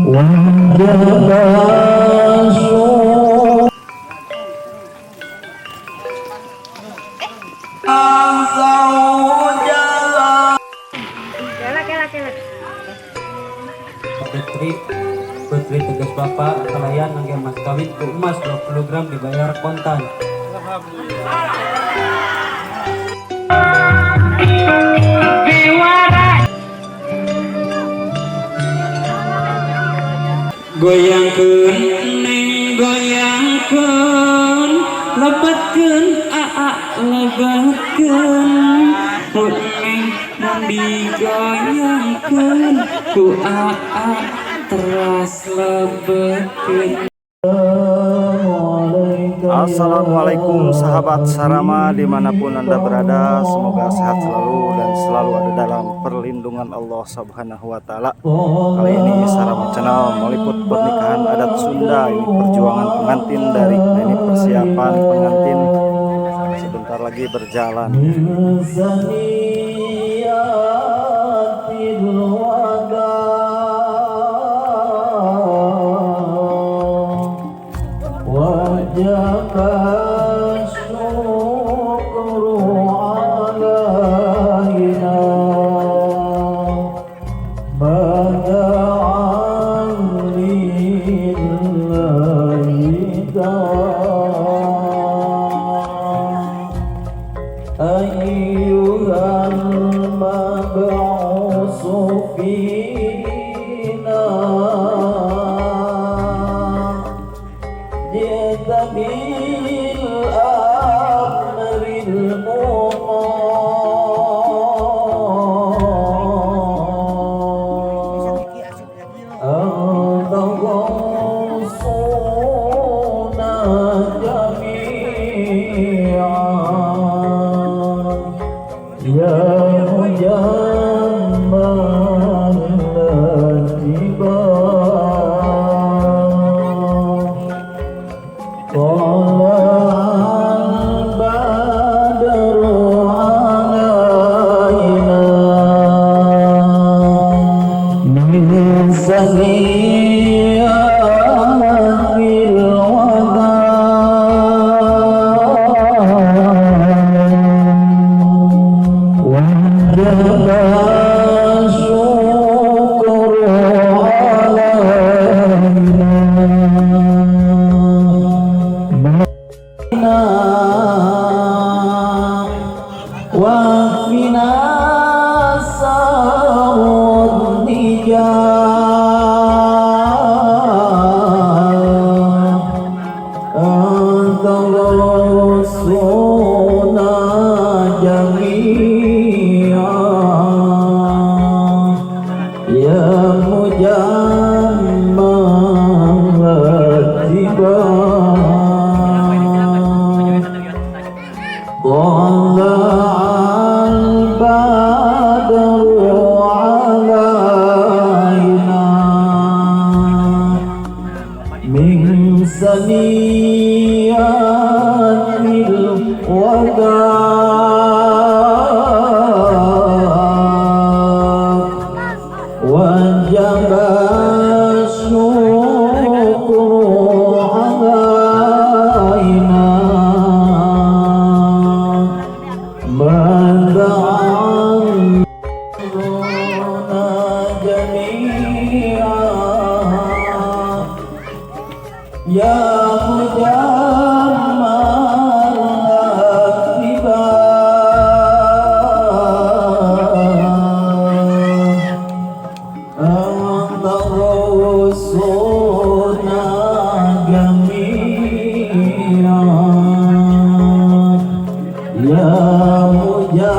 وجب الشكر. Kela kela kela. Putri Putri tegas bapak kalayan nangge mas kawin ku emas 20 gram dibayar kontan. Goyangkeun neng goyangkeun, lebetkeun aa lebetkeun, ku neng mun digoyangkeun ku aa teras lebetkeun. Assalamualaikum sahabat Sarama dimanapun Anda berada. Semoga sehat selalu dan selalu ada dalam perlindungan Allah Subhanahu wa Ta'ala. Kali ini Sarama Channel meliput pernikahan adat Sunda. Ini perjuangan pengantin dari, nah, ini persiapan pengantin sebentar lagi berjalan. من ثنيات الوداع وجب الشكر علينا ما دعا لله داع. أيها المبعوث فينا جئت بالأمر المطاع، أنت غوثنا جميعا يا مجمل الاتباع. طلع البدر علينا من ثنيات الوداع وجب الشكر علينا واكفنا شر النجاة. أنت غوثنا جميعا يا مجمل الاتباع. طلع البدر علينا من ثنيات الوداع وجب الشكر علينا ما دعا جميعا يا مجمل الاتباع. أنت غوثنا جميعا يا مجمل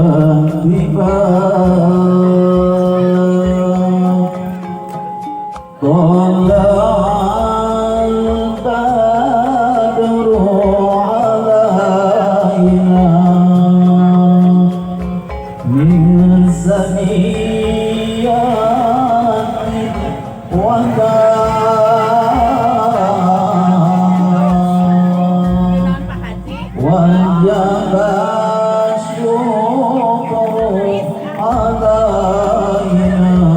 الاتباع. طلع البدر علينا من ثنيات الوداع وجب الشكر علينا.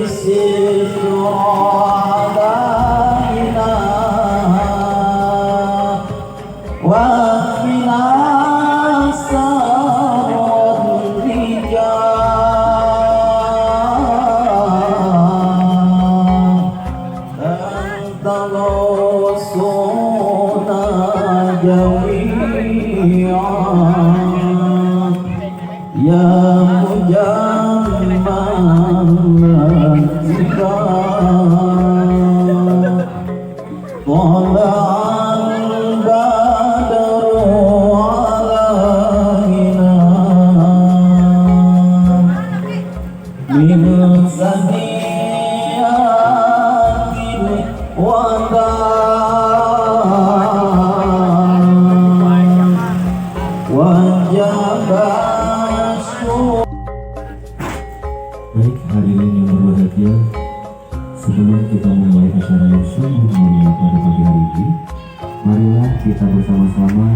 الستر علينا واكفنا شر الرجال أنت رسولنا جميعا يا مجمع الاتفاق طلع البدر علينا من ثنيات الوداع وجب الشكر. Baik, hadirin yang berbahagia, sebelum kita memulai acara yang sungguh mulia pada pagi hari ini, marilah kita bersama-sama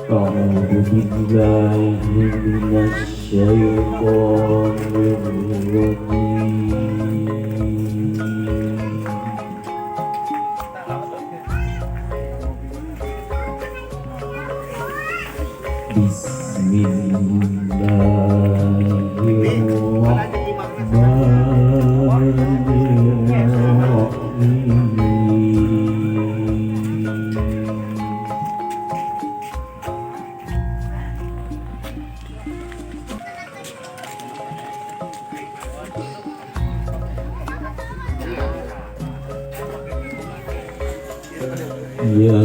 أعوذ بالله من الشيطان الرجيم. بسم الله الرحمن الرحيم. يا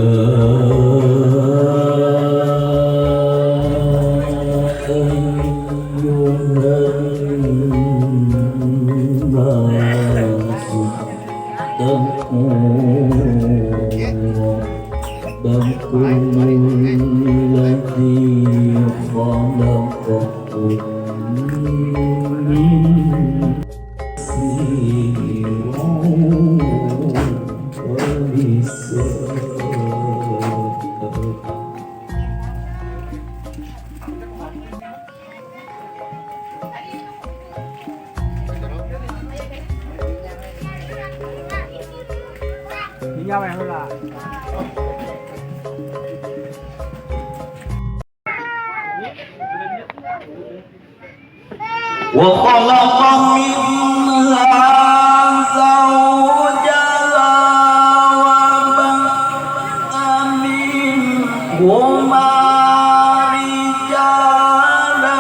أيها الناس اتقوا ربكم الذي خلقكم من نفس ونساء. وخلق منها زوجها وبث منهما رجالا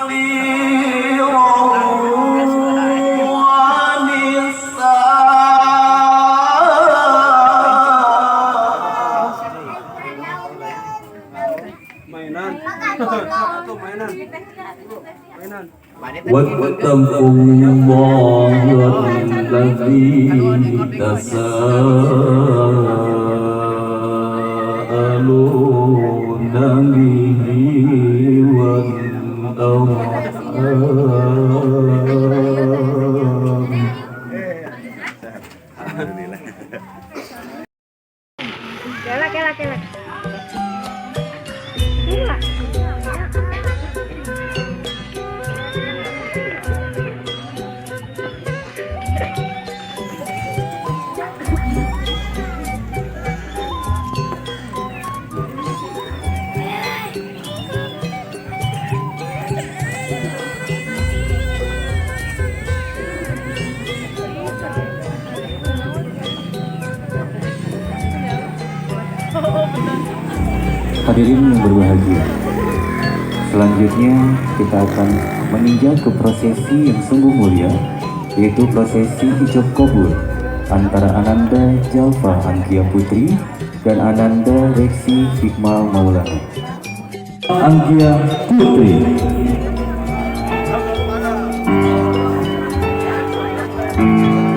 كثيرا ونساء. Mainan. Satu mainan. Mainan. واتقوا الله الذي تساءلون به والأرحام. Kelak, kelak, kelak. Kelak. Hadirin yang berbahagia, selanjutnya kita akan meninjau ke prosesi yang sungguh mulia, yaitu prosesi ijab kabul antara Ananda Jalfa Anggia Putri dan Ananda Reksi Hikmal Maulana. Anggia Putri.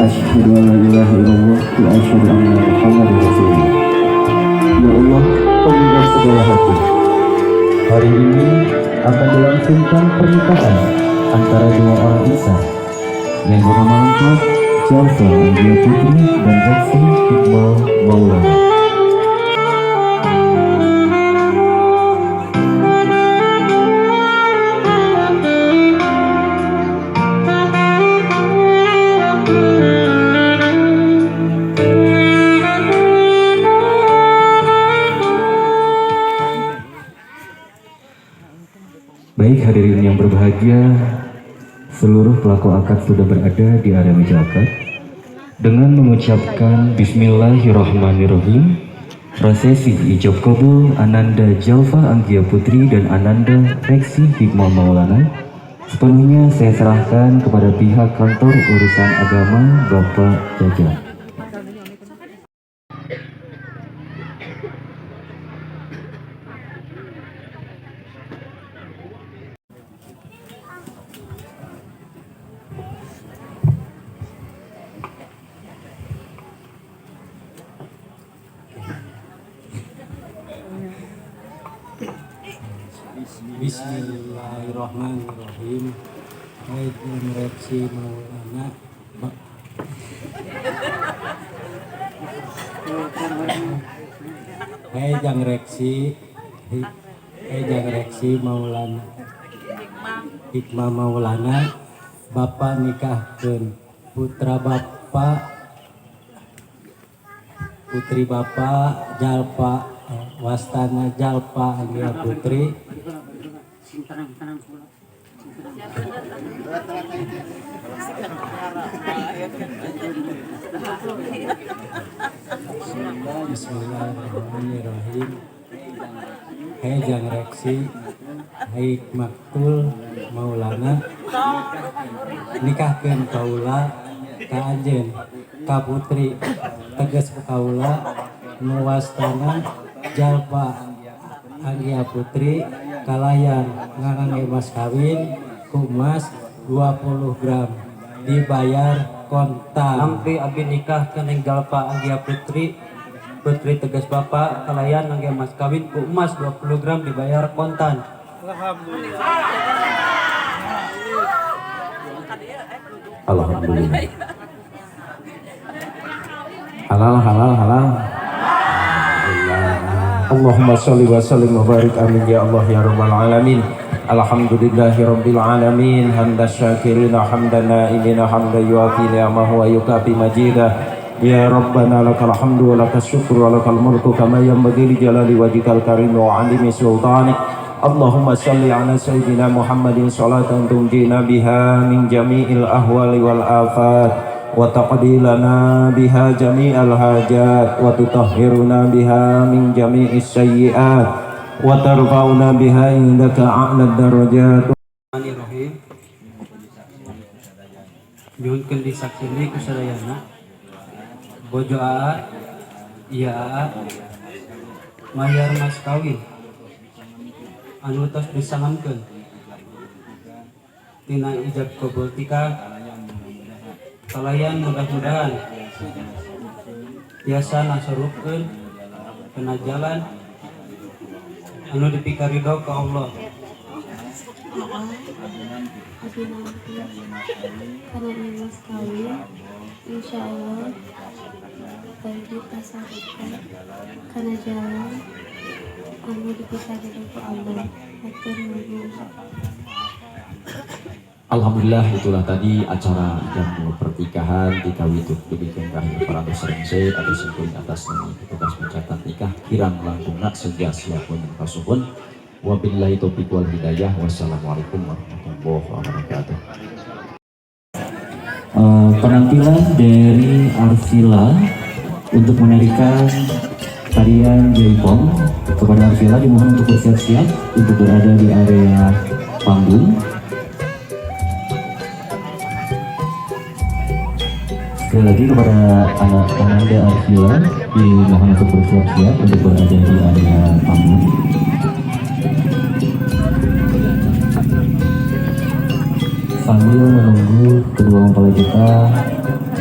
Asyhadu an la ilaha illallah wa asyhadu anna Muhammadar Rasulullah. Ya Allah, pemberi segala hati. Hari ini akan dilangsungkan pernikahan antara dua orang insan yang bernama lengkap Jalfa Anggia Putri dan Reksi Hikmah Maulana. Baik hadirin yang berbahagia, seluruh pelaku akad sudah berada di area meja akad. Dengan mengucapkan Bismillahirrahmanirrahim, prosesi ijab kabul Ananda Jalfa Anggia Putri dan Ananda Reksi Hikmah Maulana sepenuhnya saya serahkan kepada pihak kantor urusan agama Bapak Jaja. Bismillahirrahmanirrahim. Hai Reksi Maulana. Hai Jang Reksi, hai Jang Reksi Maulana, Hikmah Maulana, Bapak nikahkeun putra Bapak, putri Bapak Jalpa, wastana Jalpa Anggia Putri. Bismillahirrahmanirrahim. Hai Jang Reksi, hai Maktul Maulana, nikahkeun kaula ka anjeun ka putri tegas kaula nu wastana Jalpa Anggia Putri kalayan ngangge mas kawin ku emas 20 gram dibayar kontan. Nampi abdi nikah keneng Jalpa Anggia Putri, putri tegas bapak kalayan ngangge mas kawin ku emas 20 gram dibayar kontan. Alhamdulillah. Halal halal halal. Allahumma sholli wa sallim wa barik amin ya Allah ya rabbal alamin. Alhamdulillahi rabbil alamin hamdan syakirin hamdan na'imin hamdan yuafi ni'amahu wa yukafi majidah. Ya Rabbana lakal hamdu wa lakal syukru wa lakal mulku kama yanbaghi li jalali wajhikal karim wa 'azimi sultanik. Allahumma sholli ala sayyidina Muhammadin sholatan tunjina biha min jami'il ahwali wal afat wa taqdi lana biha jami'al hajat wa tutahhiruna biha min jami'is sayyi'at wa tarfa'una biha indaka a'la darajat. Bismillahirrahmanirrahim. Nyuhunkeun disaksini ku sadayana. Bojo aa, iya aa, mayar mas kawin anu tos disangankeun tina ijab kabul tika kalayan mudah-mudahan tiasa nasorupkeun kana jalan anu dipikaridho ka Allah. Abi nampi karena ini mas kawin, insya Allah bagi pasarkan karena jalan anu dipikaridho ku Allah. Hatur nuhun. Alhamdulillah, itulah tadi acara jamu pernikahan dikawitut demikian kahir para serengse atau singkuring atas nami petugas pencatat nikah kirang langkungna seja siapun kasuhun. Wabillahi taufiq wal hidayah. Wassalamualaikum warahmatullahi wabarakatuh. Penampilan dari Arsila untuk menarikan tarian Jaipong. Kepada Arsila dimohon untuk bersiap-siap untuk berada di area panggung. Sekali lagi kepada anak Ananda Arsila dimohon untuk bersiap-siap untuk berada di area panggung. Sambil menunggu kedua mempelai kita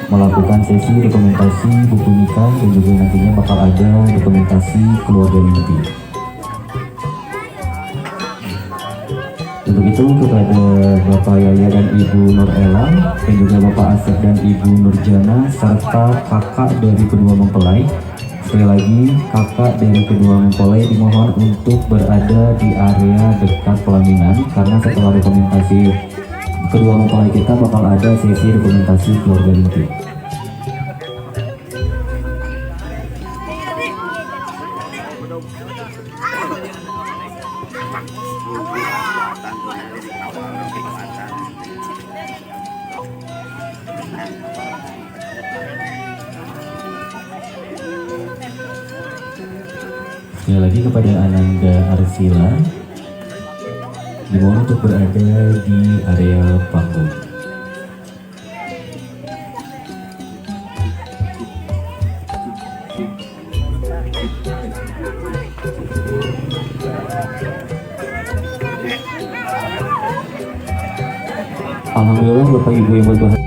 melakukan sesi dokumentasi buku nikah dan juga nantinya bakal ada dokumentasi keluarga inti. Untuk itu kepada Bapak Yaya dan Ibu Nurella dan juga Bapak Asep dan Ibu Nurjana serta kakak dari kedua mempelai, sekali lagi kakak dari kedua mempelai dimohon untuk berada di area dekat pelaminan karena setelah dokumentasi kedua mempelai kita bakal ada sesi dokumentasi keluarga inti. Sekali lagi kepada Ananda Arsila dimohon untuk berada di area panggung. Alhamdulillah, Bapak Ibu yang berbahagia.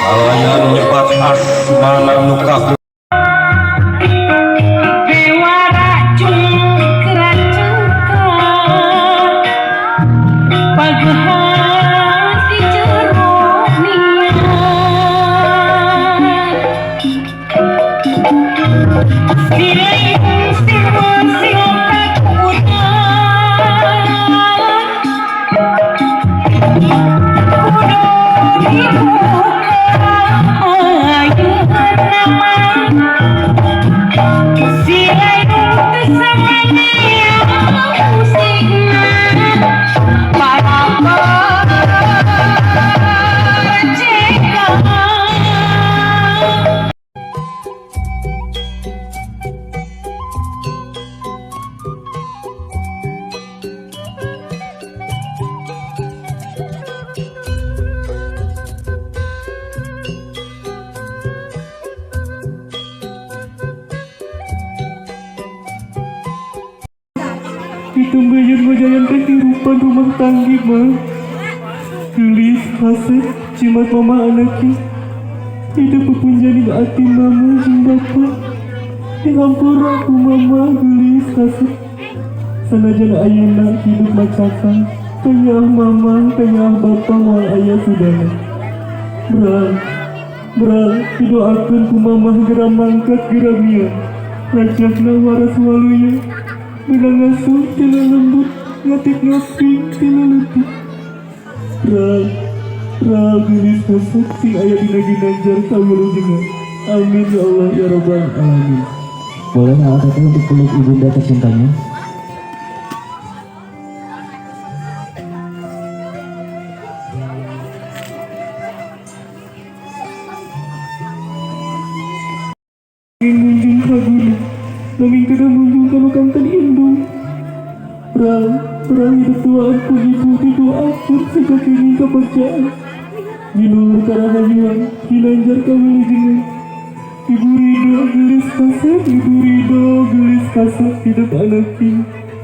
Kalayan nyebat asmana nu kaku. Ditembayan majayan kehidupan rumah tangga mah. Gelis hasut jimat mama anaknya. Hidup pepunjaning ati mama jeung bapak. Dihampura ku mama gelis hasut. Sanajan ayeuna hidup macakang. Kanyaah mama, kanyaah bapak moal aya sudana. Beral, beral didoakeun ku mama geura mangkat geura mieu. Rajahna waras waluya. Benang ngasuh tina lembut, ngatik ngaping tina leutik. Ral, ral gelis hasut sing aya dina ginanjar kawilujengan. Amin ya Allah ya Rabbal alamin. Boleh alat teteh untuk peluk ibunda tercintanya. Ngunjung ka gunung, nanging kada ngunjung ka nu kangkan indung. Ral, ral hidup duaan ku ibu didoakeun siga kenging kapercayaan. Giluhur karahayuan, ginanjar kawilujengan. Ibu ridho gelis kasep, ibu ridho gelis kasep, hidup anaki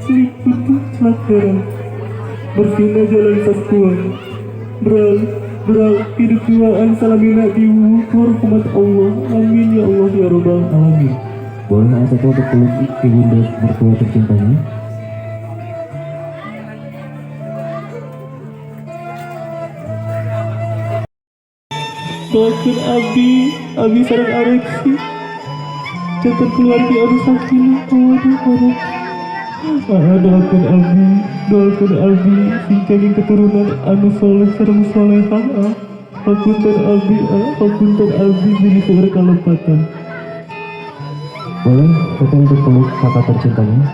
celik putih celak herang. Bersihna jalan saskuan. Beral, beral hidup duaan salamina diwuhur rahmat Allah. Amin ya Allah ya Rabbal alamin. Boleh alat teteh untuk peluk ibunda mertua tercintanya. Doakeun abdi, abdi sareng Areksi. Janten keluarga anu sakinah mawaddah warahmah. Ah, doakeun abdi sing kenging keturunan anu soleh sareng solehah. Ah. Hapunten abdi, ah, hapunten abdi bilih seueur kalepatan. Boleh teteh untuk peluk kakak tercintanya.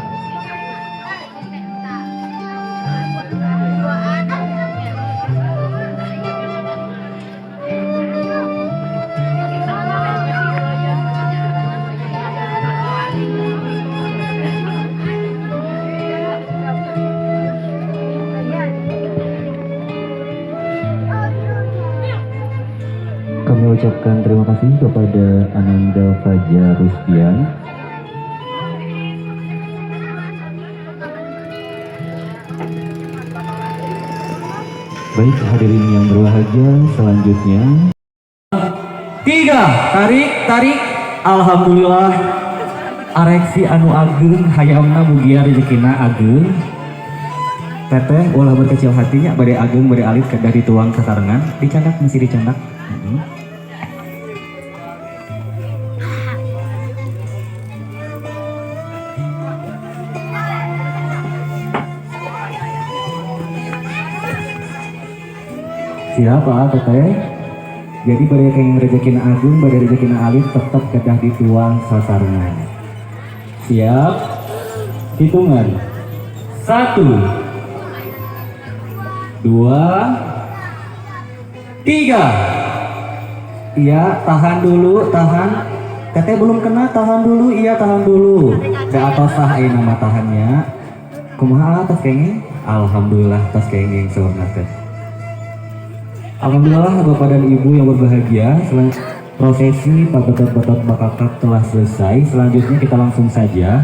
Ucapkan terima kasih kepada Ananda Fajar Rusdian. Baik, hadirin yang berbahagia, selanjutnya Tiga, tarik, tarik. Alhamdulillah. Areksi anu ageng hayamna mugia rezekina ageng. Teteh ulah berkecil hatinya, bade ageng bade alit kedah dituang sasarengan, dicandak mesti dicandak. Siapa teteh? Jadi bade kenging rezekina ageng bade rezekina alit tetap kedah dituang sasarengan. Siap? Hitungan. 1, 2, 3. Iya, tahan dulu, tahan. Teteh belum kena, tahan dulu. Iya, tahan dulu. Da atos sah ayeuna nama tahannya. Kumaha atas kenging? Alhamdulillah tos kenging saurna teh. Alhamdulillah Bapak dan Ibu yang berbahagia, prosesi pabetot-betot bakakak telah selesai. Selanjutnya kita langsung saja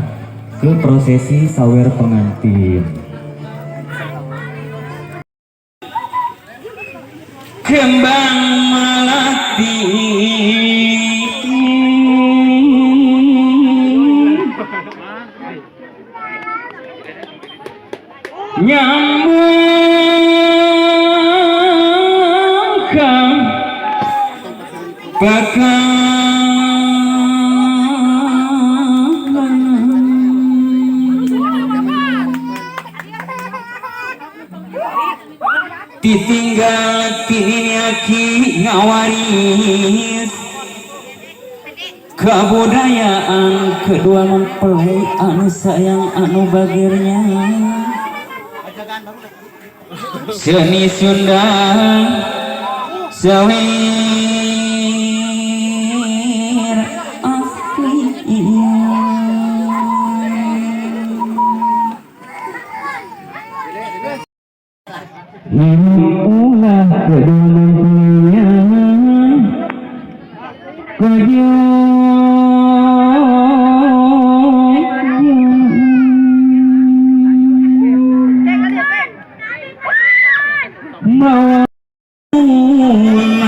ke prosesi sawer pengantin. Kembang melati nyambungkan bakalan ditinggal tini ngawaris kebudayaan kedua mempelai anu sayang anu bagirnya seni Sunda sawir asli. Ulah kedua mempelainya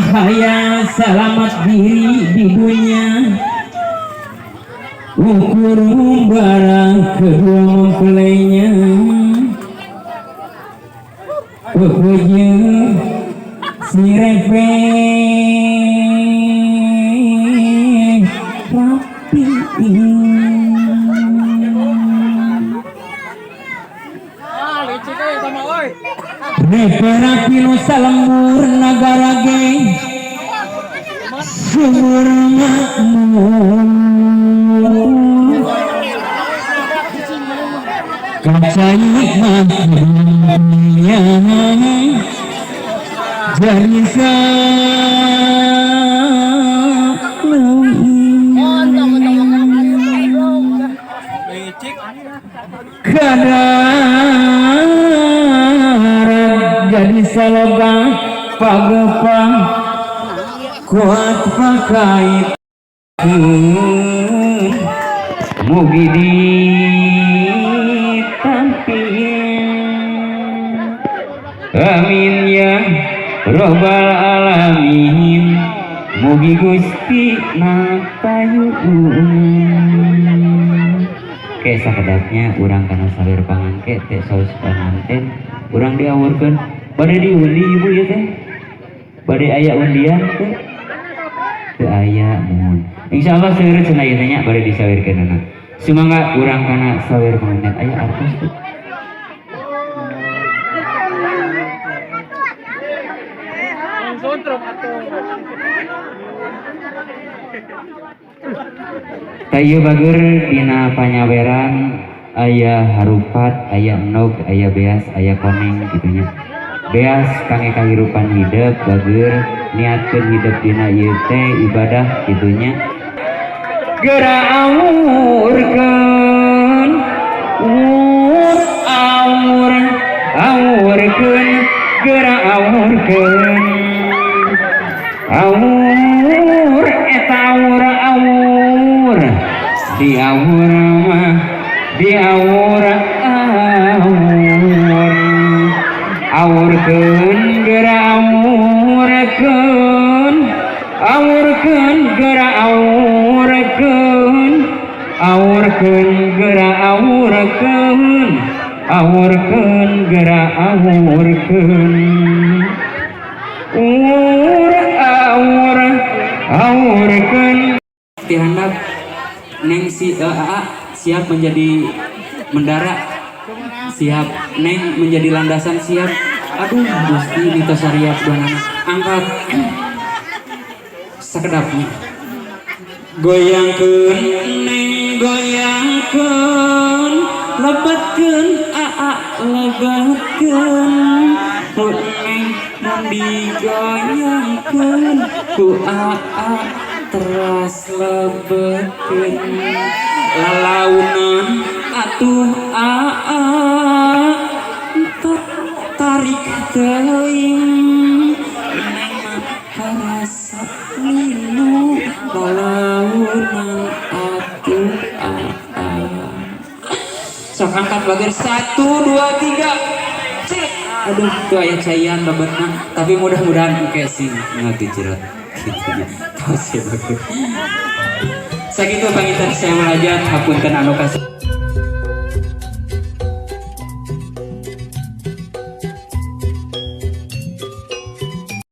hayang selamat diri di dunia ukur barang kedua mempelainya pokoknya si repe rapi. Repe rapi nu salembur nagara ge sumur makmur kacai mahnya jadi kadar jadi saloga pagepang kuat pakai mugi ditampil. Amin ya robbal alamin. Mugi Gusti napayun. Ke sakedapnya urang kana sawer pangangke teh saus panganten urang diawurkeun bade diundi ibu ieu teh bade aya undian teh teu aya mun insyaallah seueur cenah ieu teh nya bade disawirkeunana. Sumangga urang kana sawer panganten aya artos teh. Tayu bager dina panyaweran aya harupat, aya enog, aya beas, aya koneng gitunya. Beas kangge kahirupan hidup bager niatkeun hidup dina ieu teh ibadah gitunya. Geura awurkeun ur awur awurkeun geura awurkeun awur. Diawur mah diawur awur, awurkeun geura, awurkeun, awurkeun geura, awurkeun, awurkeun geura, awurkeun, awurkeun geura, awurkeun, ur awur awurkeun. Dihandap Neng si AA siap menjadi mendara, siap Neng menjadi landasan, siap. Aduh Gusti, ini tos sariap dua anak. Angkat sakedapnya, goyangkeun Neng, goyangkeun, lebetkeun AA, lebetkeun. Ku Neng mun digoyangkeun, ku AA teras lebetkeun. Lalaunan atuh AA, tarik teuing. Neng mah karasa linu, lalaunan atuh AA. Sok angkat bager, satu dua tiga, cek. Aduh, tuh aya caian lebetna, tapi mudah-mudahan engke sing ngagejrot gitu ya. Tos ya bager. Sakitu panginten, saya melajat, hapunten anu kasih.